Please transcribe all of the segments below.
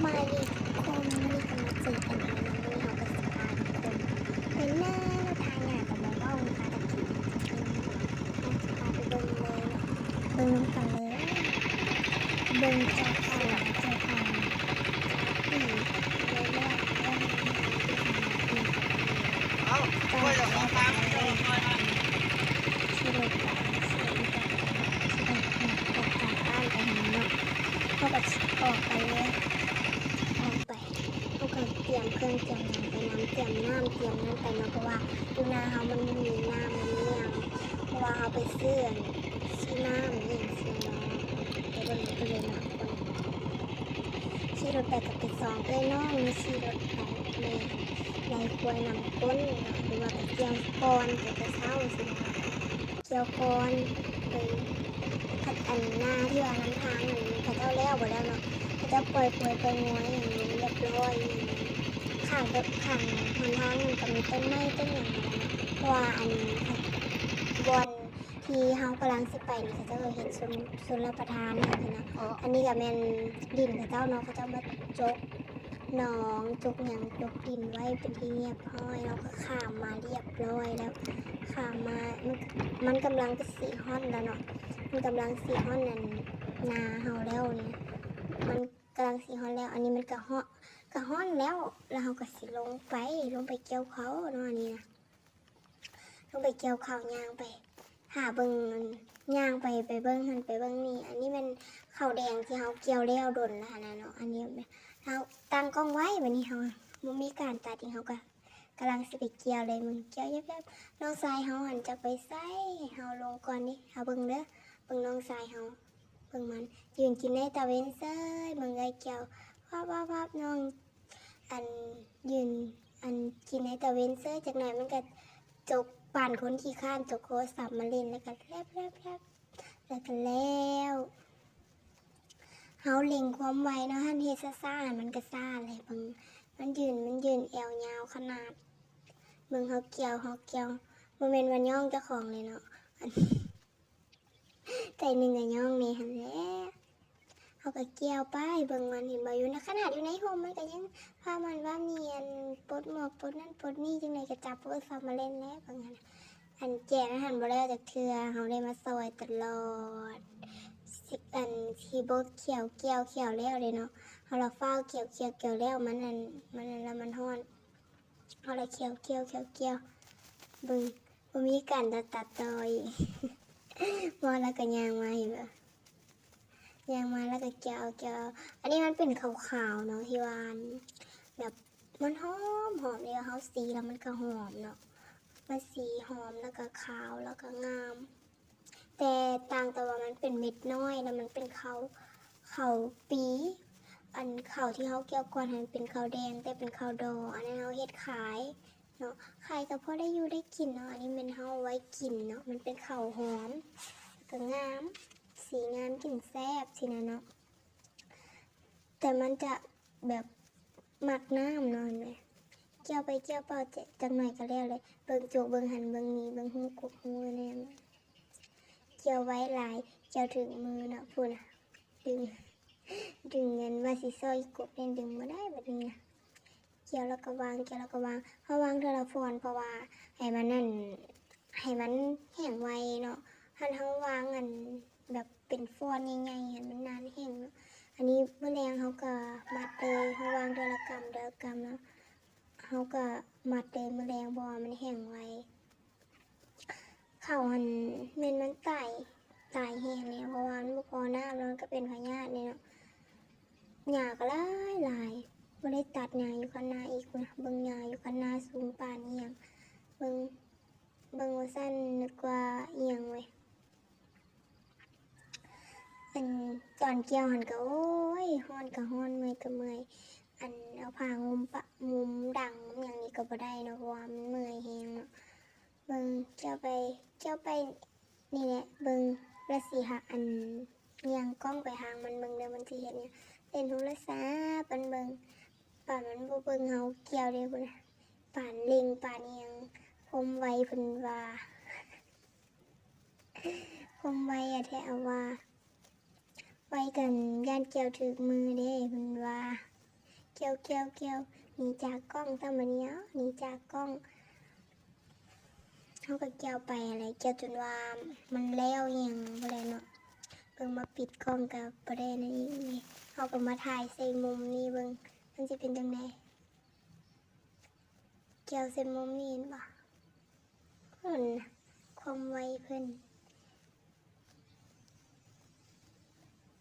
ບາຍດີທຸກຄົນ ມື້ນີ້ກໍມາເຈີກັນອີກແລ້ວເນາະ. ມື້ນີ້ເຮົາກໍຊິພາທຸກຄົນໄປນາ ມາຖ່າຍນາກັບມາເວົ້ານະຄະ ຕະກີ້ເຮົາຊິພາໄປເບິ່ງເລີຍເນາະ ເບິ່ງນຳກັນເລີຍ ເບິ່ງຈາກເຂົາ ຈາກເຂົາປີເລື້ອຍໆ ເລື່ອຍໆ ເລື່ອຍໆ ທີ່ເຂົາມາປີ ເຈົ້າ ຂີ່ລົດໄປ ຂີ່ລົດໄປ ຂີ່ລົດອອກຈາກບ້ານໄປຫັ້ນເນາະ ເຮົາກໍອອກໄປເລີຍ ອອກໄປ ເຮົາກໍຕຽມເຄື່ອງຕຽມຫຍັງໄປນຳ ຕຽມນ້ຳຕຽມນັ້ນໄປເນາະ ເພາະວ່າຢູ່ນາເຮົາມັນບໍ່ມີນ້ຳ ມັນມີຫຍັງ ເພາະວ່າເຮົາໄປຊື້ອັນ ຊື້ນ້ຳອີ່ຫຍັງຊີ້ເນາະ ໄປເບິ່ງກັນເລີຍເນາະທຸກຄົນ. ຂີ່ລົດໄປກັບເປັນສອງເອື້ອຍນ້ອງ ຂີ່ລົດໄປ ແມ່ນໄລ່ຄວາຍນຳກົ້ນເນາະ ຫຼືວ່າໄປກ່ຽວກ່ອນ ໄປແຕ່ເຊົ້າຊີ້ນະ ກ່ຽວກ່ອນ ໄປ ອັນນາທີ່ວ່ານຳທາງຫັ້ນ ເຂົາເຈົ້າແລ້ວບໍ່ແລ້ວເນາະ ເຂົາເຈົ້າປ່ອຍຄວາຍປ່ອຍງົວຫຍັງລຽບຮ້ອຍ ຂ້າງ ຂ້າງຫົນທາງຫັ້ນກໍມີຕົ້ນໄມ້ຕົ້ນຫຍັງຫັ້ນແຫຼະເນາະ ເພາະວ່າອັນ ບ່ອນທີ່ເຮົາກຳລັງຊິໄປນີ້ ເຂົາເຈົ້າເຮັດຊົນ ຊົນລະປະທານຫັ້ນນະ ອັນນີ້ກໍແມ່ນດິນເຂົາເຈົ້າເນາະ ເຂົາເຈົ້າມາຈົກໜອງ ຈົກຫຍັງ ຈົກດິນໄວ້ເປັນທີ່ຮຽບຮ້ອຍ ເຮົາກໍຂ້າມມາຮຽບຮ້ອຍແລ້ວ ຂ້າມມາ ມັນ ມັນກຳລັງຊິຮອດແລ້ວເນາະ ມັນກຳລັງຊິຮອດອັນນາເຮົາແລ້ວນີ້ ມັນກຳລັງຊິຮອດແລ້ວ ອັນນີ້ມັນກະຮອດ ກະຮອດແລ້ວ ແລ້ວເຮົາກໍຊິລົງໄປ ລົງໄປກ່ຽວເຂົ້າເນາະ ອັນນີ້ນະ ລົງໄປກ່ຽວເຂົ້າ ຍ່າງໄປຫາເບິ່ງ ຍ່າງໄປ ໄປເບິ່ງຫັ້ນໄປເບິ່ງນີ້ ອັນນີ້ແມ່ນເຂົ້າແດງທີ່ເຮົາກ່ຽວແລ້ວດົນແລ້ວຫັ້ນນະເນາະ ອັນນີ້ເຮົາຕັ້ງກ້ອງໄວ້ ບາດນີ້ເຮົາບໍ່ມີການຕັດອີກ ເຮົາກໍກຳລັງຊິໄປກ່ຽວເລີຍ ເບິ່ງກ່ຽວແຍບໆ ນ້ອງຊາຍເຮົາຫັ້ນຈັກໄປໃສ ເຮົາລົງກ່ອນເດ້ ເຮົາເບິ່ງເດີ ເບິ່ງນ້ອງຊາຍເຮົາ ເບິ່ງມັນຢືນກິນໃນຕາເວັນເສີຍ ເບິ່ງເອື້ອຍກ່ຽວ ວັບໆໆ ນ້ອງ ອັນ ຢືນ ອັນ ກິນໃນຕາເວັນເສີຍ ຈັກໜ້ອຍມັນກະຈົກ ປານຄົນຂີ້ຄ້ານ ຈົກໂທລະສັບມາຫຼິ້ນ ແລ້ວກະແລັບໆໆ ແລ້ວກະແລ້ວ. ເຮົາເລັ່ງຄວາມໄວເນາະ ຫັ້ນເຮັດຊ້າໆ ມັນກະຊ້າແຫຼະ ເບິ່ງ ມັນຢືນ ມັນຢືນແອວຍາວຂະໜາດ ເບິ່ງເຮົາກ່ຽວ ເຮົາກ່ຽວ ບໍ່ແມ່ນວ່າຍ້ອງເຈົ້າຂອງເລີຍເນາະ ອັນ ໃຈໜຶ່ງກໍຍ້ອງແດ່ຫັ້ນແຫຼະ ເຮົາກໍກ່ຽວໄປ ເບິ່ງມັນ ເຫັນບໍ່ ຢູ່ໃນ ຂະໜາດຢູ່ໃນຮົ່ມມັນກໍຍັງພາມັນວ່າມີອັນປົດໝວກປົດນັ້ນປົດນີ້ ຈັ່ງໃດກໍຈັບໂທລະສັບມາຫຼິ້ນແຫຼະ ເບິ່ງຫັ້ນ ອັນແຈນຫັ້ນບໍ່ແລ້ວຈັກເທື່ອ ເຮົາໄດ້ມາຊ່ອຍຕະຫຼອດ ຊິ ອັນຊິບໍ່ກ່ຽວ ກ່ຽວ ກ່ຽວແລ້ວເດ້ເນາະ ເຮົາລະຟ້າວກ່ຽວ ກ່ຽວ ກ່ຽວແລ້ວ ມັນອັນ ມັນອັນ ລະມັນຮ້ອນ ເຮົາລະກ່ຽວ ກ່ຽວ ກ່ຽວ ກ່ຽວ ເບິ່ງ ບໍ່ມີການຕັດ ຕັດຕໍ່ອີກ ເວົ້າແລ້ວກໍຍ່າງມາ ເຫັນບໍ່ ຍ່າງມາແລ້ວກໍກ່ຽວ ກ່ຽວ ອັນນີ້ມັນເປັນຂາວໆ ເນາະ ທີ່ວ່າ ແບບ ມັນຫອມ ຫອມເດ ເຮົາສີແລ້ວມັນກໍຫອມເນາະ ມັນສີຫອມ ແລ້ວກໍຂາວ ແລ້ວກໍງາມ. ແຕ່ຕ່າງແຕ່ວ່າມັນເປັນເມັດນ້ອຍ ແລ້ວມັນເປັນເຂົ້າ ເຂົ້າປີ ອັນເຂົ້າທີ່ເຮົາກ່ຽວກ່ອນຫັ້ນເປັນເຂົ້າແດງ ແຕ່ເປັນເຂົ້າດໍ ອັນນັ້ນເຮົາເຮັດຂາຍເນາະ ຂາຍກໍພໍໄດ້ຢູ່ໄດ້ກິນເນາະ ອັນນີ້ແມ່ນເຮົາເອົາໄວ້ກິນເນາະ ມັນເປັນເຂົ້າຫອມ ແລ້ວກໍງາມ ສີງາມ ກິນແຊບຊີ້ນະເນາະ ແຕ່ມັນຈະແບບມັກນ້ຳເນາະ ເຫັນໄໝ ກ່ຽວໄປກ່ຽວເປົ່າ ຈັກໜ້ອຍກໍແລ້ວແຫຼະ ເບິ່ງໂຈະເບິ່ງຫັ້ນເບິ່ງນີ້ ເບິ່ງຮູກົກຮູແນມ ກ່ຽວໄວຫຼາຍ ກ່ຽວຖືກມືເນາະ ພຸ້ນນະ ດຶງ ດຶງເງິນວ່າຊິຊອຍກົບນີ້ ດຶງບໍ່ໄດ້ບັດນີ້ນະ ກ່ຽວແລ້ວກໍວາງ ກ່ຽວແລ້ວກໍວາງ ເຮົາວາງເທື່ອລະຟອນ ເພາະວ່າໃຫ້ມັນນັ້ນ ໃຫ້ມັນແຫ້ງໄວເນາະ ຄັນເຮົາວາງອັນແບບເປັນຟອນໃຫຍ່ໆ ໃຫ້ມັນນານແຫ້ງເນາະ ອັນນີ້ມື້ແລງເຮົາກໍມັດເລີຍ ເຮົາວາງເທື່ອລະກຳ ເທື່ອລະກຳເນາະ ເຮົາກໍມັດເລີຍມື້ແລງ ເພາະວ່າມັນແຫ້ງໄວ. ເຂົ້າຫັ້ນແມ່ນມັນຕາຍ ຕາຍແຮງແລ້ວ ເພາະວ່າມັນບໍ່ພໍນ້ຳ ແລ້ວມັນກໍເປັນພະຍາດແດ່ເນາະ ຫຍ້າກໍຫຼາຍໆ ບໍ່ໄດ້ຕັດຫຍ້າຢູ່ຄັນນາອີກພຸ້ນນະ ເບິ່ງຫຍ້າຢູ່ຄັນນາສູງປານອີ່ຫຍັງ ເບິ່ງ ເບິ່ງວ່າຊັ້ນ ນຶກວ່າອີ່ຫຍັງເວີຍ ອັນຕອນກ່ຽວຫັ້ນກໍ ໂອ້ຍ ຮ້ອນກໍຮ້ອນ ເມື່ອຍກໍເມື່ອຍ ອັນເອົາຜ້າຫຸ້ມປະ ຫຸ້ມດັງຫຍັງນີ້ກໍບໍ່ໄດ້ເນາະ ເພາະວ່າມັນເມື່ອຍແຮງເນາະ ເບິ່ງ ກ່ຽວໄປ ກ່ຽວໄປ ນີ້ແຫຼະ ເບິ່ງ ລະຊິຫາ ອັນ ຍ່າງກ້ອງໄປທາງມັນເບິ່ງເດີ ມັນຊິເຮັດຫຍັງ ຫຼິ້ນໂທລະສັບມັນເບິ່ງ ປານມັນບໍ່ເບິ່ງເຮົາກ່ຽວເດ້ພຸ້ນນະ ປານເລັ່ງ ປານອີ່ຫຍັງ ຄວາມໄວເພິ່ນວ່າ ຄວາມໄວອະແທ້ອະວ່າ ໄວກັນຢ້ານກ່ຽວຖືກມືເດ້ເພິ່ນວ່າ ກ່ຽວ ກ່ຽວ ກ່ຽວ ໜີຈາກກ້ອງຊະ ບາດນີ້ ເອົາ ໜີຈາກກ້ອງ. ເຮົາກໍກ່ຽວໄປຫັ້ນແຫຼະ ກ່ຽວຈົນວ່າມັນແລ້ວ ອີ່ຫຍັງບໍ່ໄດ້ເນາະ. ເບິ່ງ ມາປິດກ້ອງກໍບໍ່ໄດ້ນັ້ນອີກເດ. ເຮົາກໍມາຖ່າຍໃສ່ມຸມນີ້ເບິ່ງ ມັນຊິເປັນຈັ່ງໃດ. ກ່ຽວໃສ່ມຸມນີ້ເຫັນບໍ່? ເພິ່ນ ຄວາມໄວເພິ່ນ.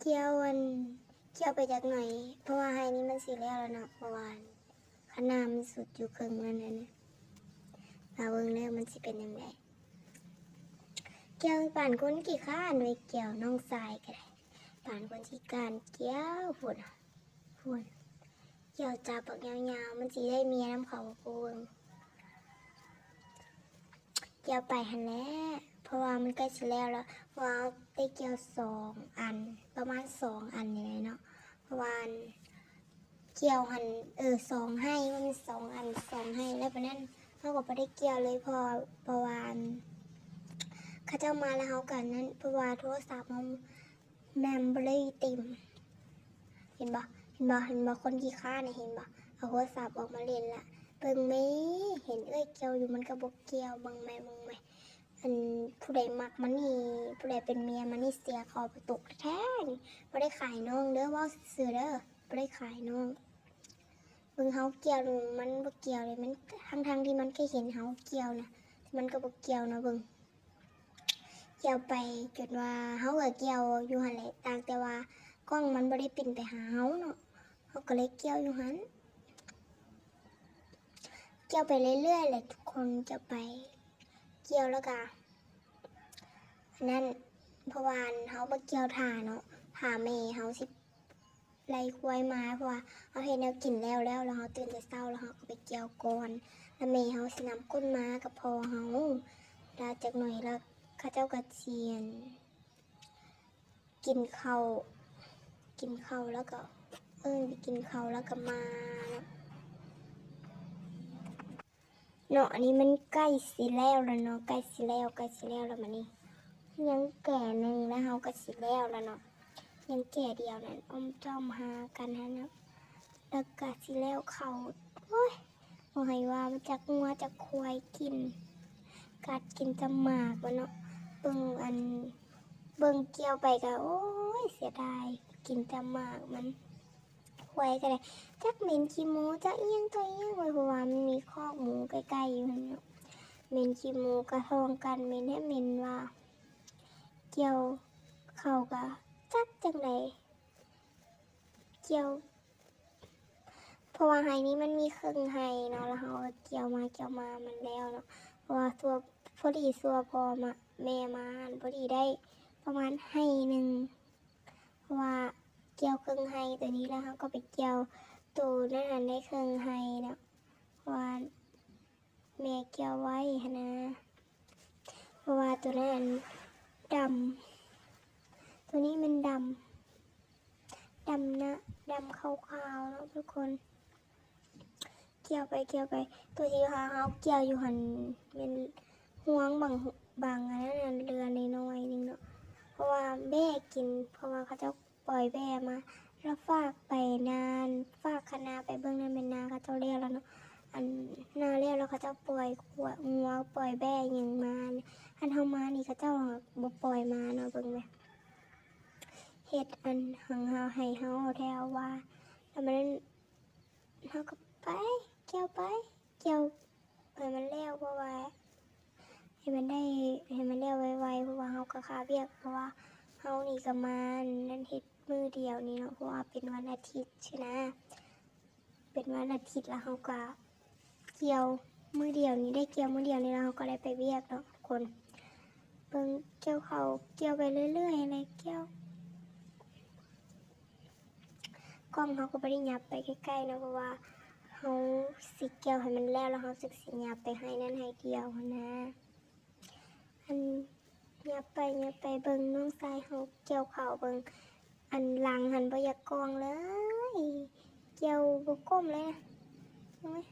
ກ່ຽວອັນ ກ່ຽວໄປຈັກໜ້ອຍ ເພາະວ່າໄຮ່ນີ້ມັນຊິແລ້ວແລ້ວເນາະ ເພາະວ່າຄັນນາມັນສຸດຢູ່ເຄິ່ງນັ້ນນະ. ລາເບິ່ງເດີ ມັນຊິເປັນຈັ່ງໃດ. ກ່ຽວປານຄົນຂີ້ຄ້ານເວີຍ ກ່ຽວ ນ້ອງຊາຍກໍໄດ້ ປານຄົນຂີ້ຄ້ານກ່ຽວ ພຸ້ນ ພຸ້ນ. ກ່ຽວຈັບບັກຍາວໆ ມັນຊິໄດ້ເມຍນຳເຂົາບໍ່ເບິ່ງ. ກ່ຽວໄປຫັ້ນແຫຼະ ເພາະວ່າມັນໃກ້ຊິແລ້ວແລ້ວ ເພາະວ່າເຮົາໄດ້ກ່ຽວສອງອັນ ປະມານສອງອັນນີ້ແຫຼະເນາະ. ເພາະວ່າອັນ ກ່ຽວຫັ້ນ ເອີ ສອງໄຮ່ ມັນມີສອງອັນ ສອງໄຮ່ ແລ້ວບາດນັ້ນເຮົາກໍບໍ່ໄດ້ກ່ຽວເລີຍ ເພາະ ເພາະວ່າອັນ ເຂົາເຈົ້າມາແລ້ວເຮົາກໍນັ້ນ ເພາະວ່າໂທລະສັບເຮົາ ແມັມໂມຣີເຕັມ. ເຫັນບໍ່ ເຫັນບໍ່ ເຫັນບໍ່ ຄົນຂີ້ຄ້ານນະ ເຫັນບໍ່? ເອົາໂທລະສັບອອກມາຫຼິ້ນລະ ເບິ່ງແມ້ ເຫັນເອື້ອຍກ່ຽວຢູ່ ມັນກໍບໍ່ກ່ຽວ. ເບິ່ງແມ້ ເບິ່ງແມ້ ອັນ ຜູ້ໃດມັກມັນນີ້ ຜູ້ໃດເປັນເມຍມັນນີ້ ເສຍເຂົ້າປະຕູແທ້ໆ ນີ້. ບໍ່ໄດ້ຂາຍນ້ອງເດີ ເວົ້າຊື່ໆເດີ ບໍ່ໄດ້ຂາຍນ້ອງ. ເບິ່ງເຮົາກ່ຽວ ມັນບໍ່ກ່ຽວເລີຍ ມັນ ທັງໆທີ່ມັນກໍເຫັນເຮົາກ່ຽວນະ ມັນກໍບໍ່ກ່ຽວນະ. ເບິ່ງ ກ່ຽວໄປຈົນວ່າເຮົາກໍກ່ຽວຢູ່ຫັ້ນແຫຼະ ຕ່າງແຕ່ວ່າກ້ອງມັນບໍ່ໄດ້ປິ່ນໄປຫາເຮົາເນາະ ເຮົາກໍເລີຍກ່ຽວຢູ່ຫັ້ນ. ກ່ຽວໄປເລື້ອຍໆແຫຼະທຸກຄົນ ກ່ຽວໄປ ກ່ຽວແລ້ວກະ ອັນນັ້ນ ເພາະວ່າເຮົາມາກ່ຽວຖ້າເນາະ ຖ້າແມ່ເຮົາຊິ ໄລ່ຄວາຍມາ ເພາະວ່າເຮົາເຮັດແນວກິນແລ້ວແລ້ວ ແລ້ວເຮົາຕື່ນແຕ່ເຊົ້າ ແລ້ວເຮົາກໍໄປກ່ຽວກ່ອນ ແລ້ວແມ່ເຮົາຊິນຳກົ້ນມາກັບພໍ່ເຮົາ. ແລ້ວຈັກໜ້ອຍແລ້ວເຂົາເຈົ້າກໍຊິ ອັນ ກິນເຂົ້າ ກິນເຂົ້າແລ້ວກໍ ເອີ້ນໄປກິນເຂົ້າແລ້ວກໍມາເນາະ. ເນາະ ອັນນີ້ມັນໃກ້ຊິແລ້ວແລ້ວເນາະ ໃກ້ຊິແລ້ວ ໃກ້ຊິແລ້ວແລ້ວ ບາດນີ້ຍັງແກ່ໜຶ່ງ ແລ້ວເຮົາກໍຊິແລ້ວແລ້ວເນາະ ຍັງແກ່ດຽວນັ້ນ ອ້ອມຈ້ອມຫາກັນຫັ້ນນະ ແລ້ວກໍຊິແລ້ວເຂົ້າ. ໂອ້ຍ ບໍ່ໃຫ້ວ່າ ມັນຈັກງົວຈັກຄວາຍກິນ ກັດກິນແຕ່ໝາກມັນເນາະ. ເບິ່ງອັນ ເບິ່ງກ່ຽວໄປກໍ ໂອ້ຍ ເສຍດາຍ ກິນແຕ່ໝາກມັນ. ຄວາຍກໍໄດ້ ຈັກເໝັນຂີ້ໝູ ຈັກອີ່ຫຍັງຕໍ່ອີ່ຫຍັງເວີຍ ເພາະວ່າມັນມີຄອກໝູໃກ້ໆຢູ່ຫັ້ນເນາະ ເໝັນຂີ້ໝູກະທ້ອງກັນ ເໝັນແທ້ເໝັນວ່າ ກ່ຽວເຂົ້າກໍຈັກຈັ່ງໃດ ກ່ຽວ ເພາະວ່າໄຮ່ນີ້ມັນມີເຄິ່ງໄຮ່ເນາະ ແລ້ວເຮົາກໍກ່ຽວມາກ່ຽວມາມັນແລ້ວເນາະ ເພາະວ່າຊົ່ວ ພໍດີຊົ່ວພໍ່ມາ ແມ່ມາຫັ້ນ ພໍດີໄດ້ປະມານໄຮ່ໜຶ່ງ ເພາະວ່າກ່ຽວເຄິ່ງໄຮ່ໂຕນີ້ ແລ້ວເຮົາກໍໄປກ່ຽວໂຕນັ້ນ ໄດ້ເຄິ່ງໄຮ່ເນາະ ເພາະວ່າແມ່ກ່ຽວໄວ້ຫັ້ນນະ ເພາະວ່າໂຕນັ້ນດຳ ໂຕນີ້ມັນດຳ ດຳນະ ດຳຂາວໆເນາະທຸກຄົນ. ກ່ຽວໄປກ່ຽວໄປ ໂຕທີ່ວ່າເຮົາກ່ຽວຢູ່ຫັ້ນແມ່ນຮວງບາງ ບາງອັນນັ້ນເຫຼືອໜ້ອຍໆໜຶ່ງເນາະ ເພາະວ່າແບ້ກິນ ເພາະວ່າເຂົາເຈົ້າປ່ອຍແບ້ມາ ແລ້ວຝາກໄປນາ ຝາກຄະນາໄປເບິ່ງນັ້ນແມ່ນນາເຂົາເຈົ້າແລ້ວແລ້ວເນາະ ອັນນາແລ້ວ ແລ້ວເຂົາເຈົ້າປ່ອຍຄວາຍ ງົວ ປ່ອຍແບ້ຫຍັງມາ ອັນເຮົາມານີ້ເຂົາເຈົ້າບໍ່ປ່ອຍມາເນາະ ເບິ່ງແມ້ ເຮັດອັນຫຍັງເຮົາ ໃຫ້ເຮົາແທ້ວ່າ ແລ້ວມັນ ເຮົາກໍໄປ ກ່ຽວໄປ ກ່ຽວໃຫ້ມັນແລ້ວ ເພາະວ່າໃຫ້ມັນໄດ້ ໃຫ້ມັນແລ້ວໄວໆ ເພາະວ່າເຮົາກໍຄາວຽກ ເພາະວ່າເຮົານີ້ກໍມານັ້ນເຮັດມື້ດຽວນີ້ເນາະ ເພາະວ່າເປັນວັນອາທິດຊີ້ນະ ເປັນວັນອາທິດ ແລ້ວເຮົາກໍກ່ຽວມື້ດຽວນີ້ ໄດ້ກ່ຽວມື້ດຽວນີ້ ແລ້ວເຮົາກໍໄດ້ໄປວຽກເນາະທຸກຄົນ. ເບິ່ງກ່ຽວເຂົ້າ ກ່ຽວໄປເລື້ອຍໆແຫຼະ ກ່ຽວ ກ້ອງເຮົາກໍບໍ່ໄດ້ຫຍັບໄປໃກ້ໆເນາະ ເພາະວ່າເຮົາຊິກ່ຽວໃຫ້ມັນແລ້ວ ແລ້ວເຮົາຈຶ່ງຊິຫຍັບໄປໄຮ່ນັ້ນໄຮ່ດຽວຫັ້ນນະ ອັນຫຍັບໄປຫຍັບໄປ ເບິ່ງນ້ອງຊາຍເຮົາກ່ຽວເຂົ້າ ເບິ່ງອັນຫຼັງຫັ້ນບໍ່ຢາກກ້ອງເລີຍ ກ່ຽວບໍ່ກົ້ມເລີຍນະ ໂອ້ຍ.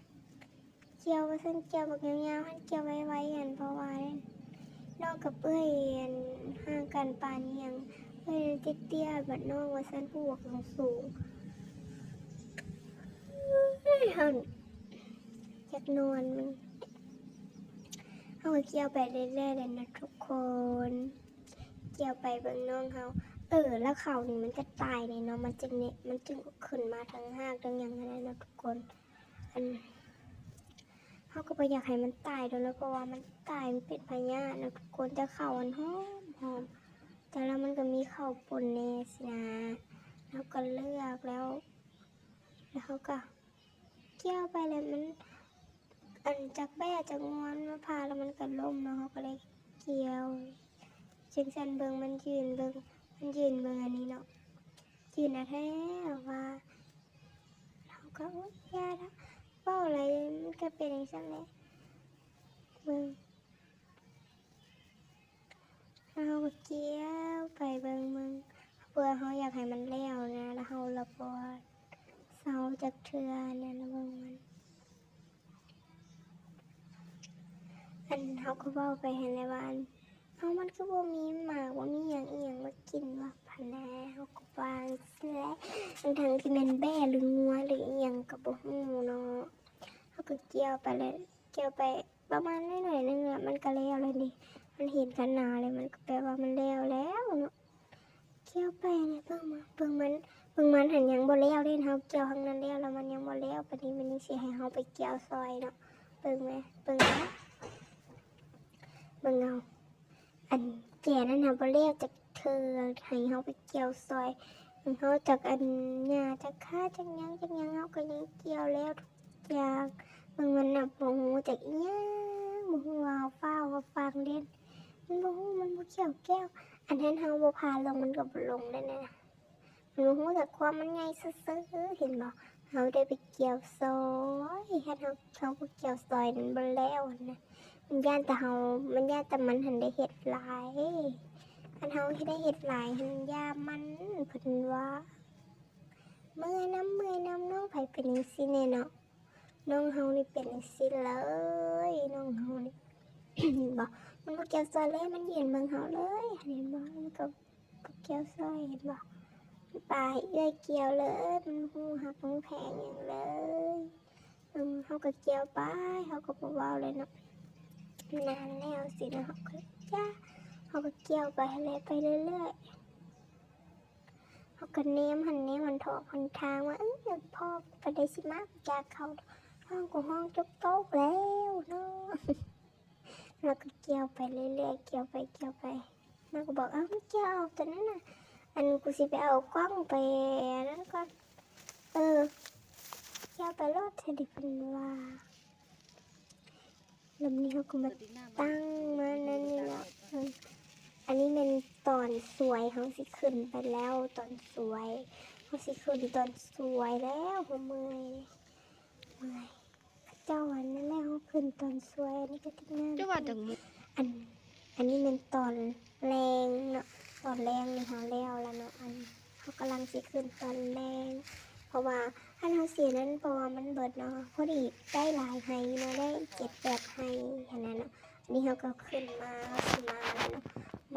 ກ່ຽວວ່າຊັ້ນ ກ່ຽວບັກຍາວໆ ຫັ້ນ ກ່ຽວໄວໆ ຫັ້ນ ເພາະວ່ານ້ອງກັບເອື້ອຍ ອັນ ຫ່າງກັນປານອີ່ຫຍັງ ເອື້ອຍເຕ້ຍໆ ບັດນ້ອງວ່າຊັ້ນ ຜູ້ບັກສູງໆ. ຢາກນອນ. ເຮົາກໍກ່ຽວໄປເລື້ອຍໆເລີຍນະທຸກຄົນ, ກ່ຽວໄປເບິ່ງນ້ອງເຮົາ. ເອີ ແລ້ວເຂົານີ້ມັນກໍຕາຍເດ້ເນາະ, ມັນຈຶ່ງນີ້ ມັນຈຶ່ງຂຶ້ນມາທັງຮາກທັງຫຍັງຫັ້ນນະທຸກຄົນ. ອັນ ເຮົາກໍບໍ່ຢາກໃຫ້ມັນຕາຍໂດນແລ້ວ ເພາະວ່າມັນຕາຍ ມັນເປັນພະຍາດນະທຸກຄົນ. ແຕ່ເຂົາອັນຫອມໆ ແຕ່ລະມັນກໍມີເຂົ້າປົນແດ່ຊີ້ນະ. ເຮົາກໍເລືອກແລ້ວ ແລ້ວເຮົາກໍກ່ຽວໄປ ແລ້ວມັນ ອັນຈັກແບ້ຈັກງວນມາຜ່າ ແລ້ວມັນກໍລົ້ມເນາະ, ເຮົາກໍເລີຍກ່ຽວຈັ່ງຊັ້ນ. ເບິ່ງມັນຢືນເບິ່ງ ມັນຢືນເບິ່ງອັນນີ້ເນາະ, ຢືນແທ້ໆວ່າ ເຮົາກໍ ໂອ້ຍ ຢ່າລະ ເວົ້າຫຼາຍມັນກໍເປັນຈັ່ງຊັ້ນແຫຼະ. ເບິ່ງ ເຮົາກໍກ່ຽວໄປເບິ່ງ ເບິ່ງ ເພື່ອເຮົາຢາກໃຫ້ມັນແລ້ວນະ, ແລ້ວເຮົາລະບໍ່ເຊົາຈັກເທື່ອນະ. ລະເບິ່ງມັນ ອັນ ເຮົາກໍເວົ້າໄປຫັ້ນແຫຼະວ່າ ອັນ ເອົາ ມັນຄືບໍ່ມີໝາກ ບໍ່ມີຫຍັງອີ່ຫຍັງມາກິນວະ ພະນາ. ເຮົາກໍວ່າຈັ່ງຊີ້ແຫຼະ ທັງໆທີ່ແມ່ນແບ້ ຫຼື ງົວ ຫຼື ອີ່ຫຍັງກໍບໍ່ຮູ້ເນາະ. ເຮົາກໍກ່ຽວໄປແລ້ວ ກ່ຽວໄປປະມານໜ້ອຍໜຶ່ງລະ ມັນກໍແລ້ວແລ້ວເດ້. ມັນເຫັນຂະໜາດແລ້ວ ມັນກໍແປວ່າມັນແລ້ວແລ້ວເນາະ. ກ່ຽວໄປແລ້ວ ເບິ່ງມາ ເບິ່ງມັນ ເບິ່ງມັນຫັ້ນຍັງບໍ່ແລ້ວເດ້. ເຮົາກ່ຽວທາງນັ້ນແລ້ວ ແລ້ວມັນຍັງບໍ່ແລ້ວ ປານນີ້ ມັນຍັງຊິໃຫ້ເຮົາໄປກ່ຽວຊ່ອຍເນາະ. ເບິ່ງແມ ເບິ່ງເອົາ ເບິ່ງເອົາ. ອັນແກນນັ້ນນະບໍ່ແລ້ວຈັກເທື່ອ ໃຫ້ເຮົາໄປກ່ຽວຊ່ອຍ. ເຮົາຈັກອັນຫຍ້າຈັກຄາຈັກຫຍັງຈັກຫຍັງ ເຮົາກໍຍັງກ່ຽວແລ້ວທຸກຢ່າງ. ເບິ່ງມັນນະບໍ່ຮູ້ຈັກອີ່ຫຍັງ ບໍ່ຮູ້ວ່າເຮົາຟ້າວເຮົາຟັງເດ້. ມັນບໍ່ຮູ້ ມັນບໍ່ກ່ຽວແກ້ວ. ອັນນັ້ນເຮົາບໍ່ພາລົງ ມັນກໍບໍ່ລົງໄດ້ນະ. ມັນບໍ່ຮູ້ຈັກຄວາມມັນໃຫຍ່ຊື່ໆ ເຫັນບໍ່? ເຮົາໄດ້ໄປກ່ຽວຊ່ອຍ ຄັນເຮົາ ເຮົາບໍ່ກ່ຽວຊ່ອຍມັນບໍ່ແລ້ວຫັ້ນນະ. ມັນຢ້ານແຕ່ເຮົາ ມັນຢ້ານແຕ່ມັນຫັ້ນໄດ້ເຮັດຫຼາຍ. ຄັນເຮົາໄດ້ເຮັດຫຼາຍຫັ້ນ ຢ່າມັນ ເພິ່ນວ່າ ເມື່ອຍນຳ ເມື່ອຍນຳ. ນ້ອງໃຜເປັນຈັ່ງຊີ້ແດ່ເນາະ? ນ້ອງເຮົານີ້ເປັນຈັ່ງຊີ້ເລີຍ ນ້ອງເຮົານີ້ ເຫັນບໍ່? ມັນບໍ່ກ່ຽວຊ່ອຍເລີຍ ມັນຢືນເບິ່ງເຮົາເລີຍ ເຫັນບໍ່? ມັນກໍ ບໍ່ກ່ຽວຊ່ອຍ ເຫັນບໍ່? ປາໃຫ້ເອື້ອຍກ່ຽວເລີຍ ມັນຮູ້ຮັກຮູ້ແພງຫຍັງເລີຍ. ເອີ ເຮົາກໍກ່ຽວໄປ ເຮົາກໍບໍ່ເວົ້າເລີຍເນາະ. ນານແລ້ວຊີ້ນະ ເຮົາກໍຢ່າ ເຮົາກໍກ່ຽວໄປຫັ້ນແຫຼະ ໄປເລື້ອຍໆ. ເຮົາກໍແນມຫັ້ນແນມຫັ້ນ ເທາະຫົນທາງວ່າ ເອີ ພໍປານໃດຊິມາຈາກເຂົາ ຮ້ອງກໍຮ້ອງຈົກໂຕກແລ້ວເນາະ. ເຮົາກໍກ່ຽວໄປເລື້ອຍໆ ກ່ຽວໄປກ່ຽວໄປ. ມັນກໍບອກ ເອີ ມາກ່ຽວເອົາຕົວນັ້ນນະ ອັນ ກູຊິໄປເອົາກ້ອງໄປອັນນັ້ນກ່ອນ. ເອີ ກ່ຽວໄປໂລດ ເທື່ອເດ ເພິ່ນວ່າ. ແລ້ວນີ້ເຮົາກໍມາຕັ້ງມານັ້ນນີ້ເນາະ. ເອີ ອັນນີ້ແມ່ນຕອນສວຍ ເຮົາຊິຂຶ້ນໄປແລ້ວ ຕອນສວຍ ເຮົາຊິຂຶ້ນຕອນສວຍແລ້ວ. ເຮົາເມື່ອຍ ເມື່ອຍ. ເຈົ້າ ອັນນັ້ນແຫຼະ ເຮົາຂຶ້ນຕອນສວຍ ອັນນີ້ກໍຕິດງານ ຈະວ່າຈັງ ອັນ ອັນນີ້ແມ່ນຕອນແລງເນາະ ຕອນແລງນີ້ເຮົາແລ້ວລະເນາະ. ອັນ ເຮົາກຳລັງຊິຂຶ້ນຕອນແລງ ເພາະວ່າ ອັນ ເຮົາຊິນັ້ນ ເພາະວ່າມັນເບິດເນາະ ພໍດີໄດ້ຫຼາຍໄຮ່ເນາະ ໄດ້ເຈັດແປດໄຮ່ຫັ້ນນະເນາະ. ອັນນີ້ເຮົາກໍຂຶ້ນມາ ເຮົາຊິມາແລ້ວເນາະ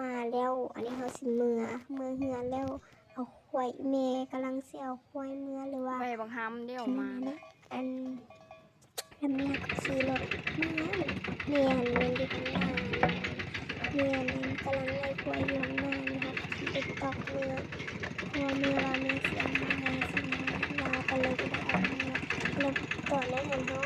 ມາແລ້ວ. ອັນນີ້ເຮົາຊິເມືອ ເມືອເຮືອນແລ້ວ ເອົາ ຄວາຍ ແມ່ກຳລັງຊິເອົາຄວາຍເມືອ ຫຼືວ່າ ໄວ້ບັກຫຳເດ້ອອກມານະ ອັນ ແລ້ວແມ່ກໍຂີ່ລົດເມືອ. ແມ່ຫັ້ນແມ່ນຢູ່ທາງໜ້າ ແມ່ຫັ້ນກຳລັງໄລ່ຄວາຍຢູ່ທາງໜ້າຢູ່ ເຮົາຂີ່ລົດຕອກເມືອ ເພາະວ່າແມ່ວ່າແມ່ຊິເອົາມາໃຫ້ ຊິມາ ວ່າກໍເລີຍບໍ່ໄດ້ເອົາມາ. ແລ້ວຕອນນັ້ນຫັ້ນເຮົາ